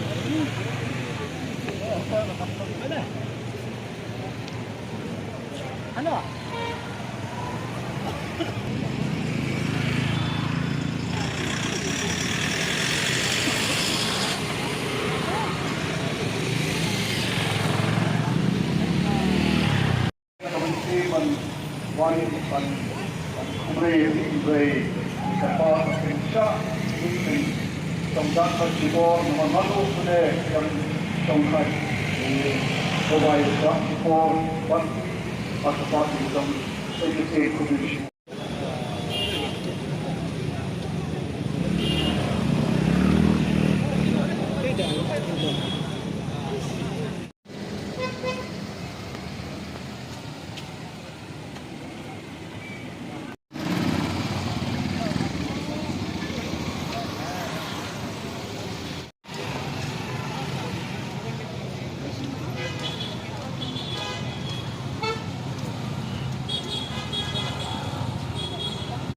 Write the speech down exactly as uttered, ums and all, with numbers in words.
Ka ban, ban, ban, ban khublei ïa phi, khublei ïa ka pa ka pynshah, pynshah tang da ka jubor, namar nga ruh phi ne ïa shong khat. Khublei ïa ka jubor, ban, ban ka pa ki jong, sa ïa ka khublei shi.